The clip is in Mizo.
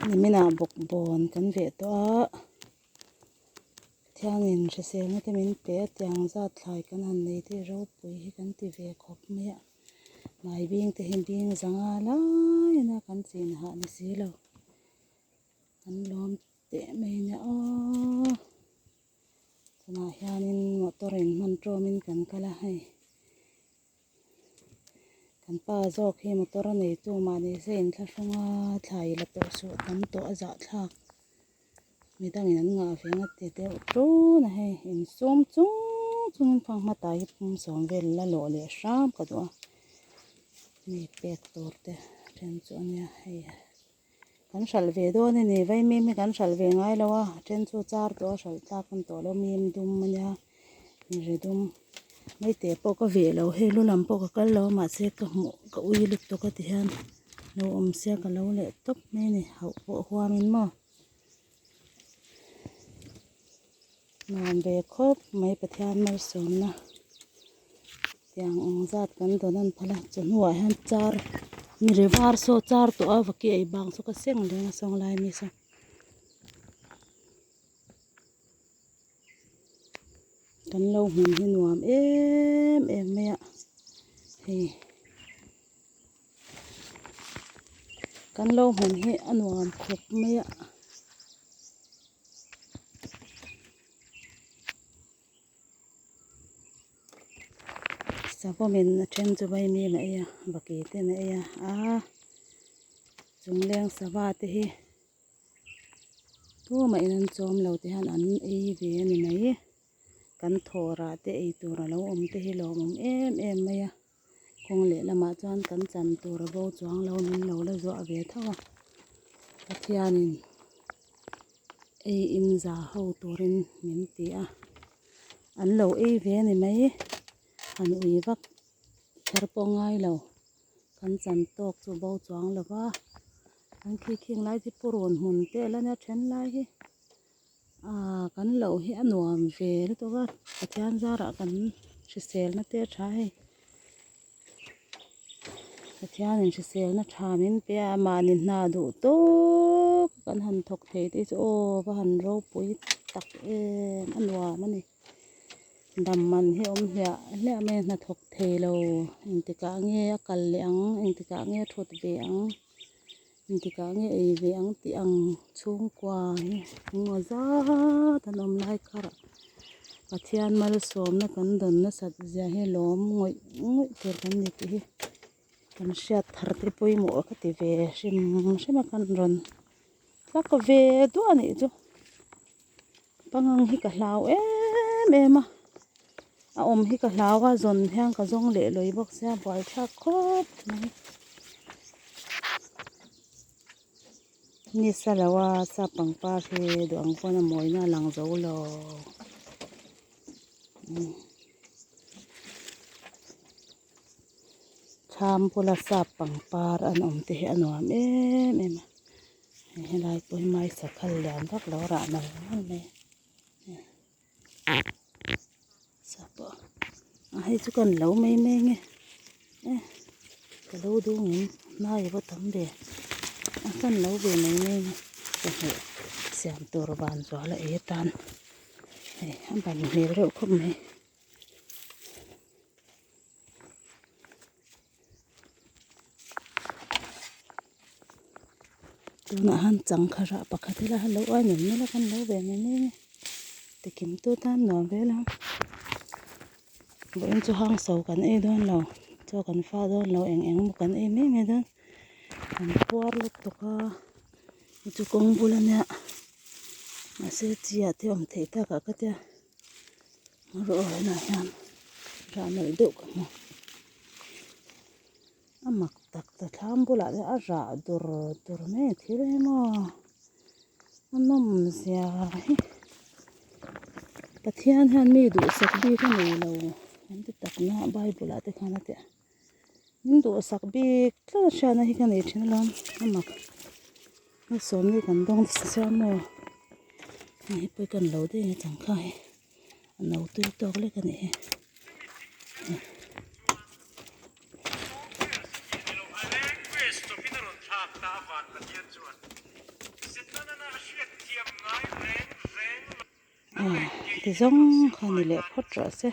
Niminah bawkbawn kan veh tawh a, Pathianin hriselna te min pe a, tiang zat thlai kan han nei te hi ropui hi kan ti ve khawp mai a. Mai bing te hi bing zanga lai a nia kan chin hah ni si lo. Kan lawm teh mai nia aw. Tunah hianin motor in hman tawmin kan kal a hei. Kan pa zawk hi motor a nei tu mah ni se inthlahrung a thlai la tawh suh tam tawh a zahthlak midangin an ngah ve nga ti deuh tun a hei insum chung chungin fanghma tai hi pum sawm vel la lawh leh hram ka duh a mi pek tur te then chu a nia hei kan hralh ve dawn a ni vaimim hi kan hralh ve ngai lo a a then chu char tawh a hralh tlak a ni tawh lo mim dum a nia. Ri dum maite pawh ka veh lo hei lu lam pawh ka kal lo a mahse ka hmuh ka ui lutuk a ti hian lo awm sia ka lo leh tawp mai a ni hauh pawh huam in maw nuam ve khawp mai Pathian malsawmna tiang ang zat kan dawn a ni phal a chawhnuah hian char mi var saw char tawh a vaki ei bang saw ka seng reng a sawng lai mi saw. Kan lo hmun hi nuam em em mai a hei kan lo hmun hi a nuam khawp mai a. Savawmin a then chu vaimim a ei a vaki ten a ei a aa chungleng sava te hi. Tumah in an chawm lo te hian an ei ve a ni mai. Kan thawhrah te ei tur a lo awm te hi lawmawm em em mai a. Kawng lehlamah chuan kan chan tur a bo chuang lo min lo la zuah ve tho a. Pathianin ei in za ho turin min ti a. An lo ei ve a ni mai. Han ui vak kher pawh ngai lo. Kan chan tawk chu bo chuang lo va. Kan khi khing lai hi purun hmun te la nia then lai hi aaa kan loh hi a nuam ve lutuk a Pathian zarah kan hriselna te a tha hei Pathianin hriselna tha min pe a mahni hna duh tawk kan han thawk thei te chu aw va han ropui tak em a nuam a ni. Dam man hi awm hliah hliah mai a hnathawk thei lo engtikah nge a kal leh ang engtikah nge a thut ve ang engtikah nge ei ve ang tih ang chhungkua hi engemaw zat an awm lai karah Pathian malsawmna kan dawn nasat zia hi lawm ngawih ngawih tur kan ni tih hi kan hriat thar te pawimawh ka ti ve hrim hrim a kan rawn tlak ve duah a nih chu. Pangang hi ka hlau em em a a awm hi ka hlau a zawn hian ka zawng leh lawi bawk sia buaithlak khawp mai nisa lo a sap pangpar hi duh ang pawn a mawina a lang zo lo thlam bula sap pangpar an awm te hi a nuam em em a. Helai pawh hi mai sakhal lian vak lo rah nal nal mai a sa pawh a hei chu kan lo mai mai nge e ka lo dung in hnai a va tam ve a kan lo ve mai mai nge chawhmeh siam tur van zual a ei atan hei a ban hmel reuh khawp mai. Tunah hian changkha rah pakhat ila lo uai mai mai la kan lo ve mai mai a tikim tu tan nuam vel ang vawiin chu hang so kan ei dawn lo chaw kan fa dawn lo eng eng emaw kan ei mai mai dawn kan puar lutuk a chu kawng bul ania mahse chi ah te awm theih tak ah ka tia rawh ah hian rah nalh deuh ka hmu. A mak tak ta thlam bulah te a rah dur dur mai a thil hi maw a nawm zia hi Pathian hian mi duhsak bik a nei lo an ti tak na bible ah te khan a ti a min duhsak bik tlat a hriatna hi ka nei thin alawm a mak malsawmna hi kan dawng nasa sia maw hei pawh hi kan lo daih ang changkha hi. A no tui tawk lek a nih hi. Ti zawng kha ni leh phawt rawh se.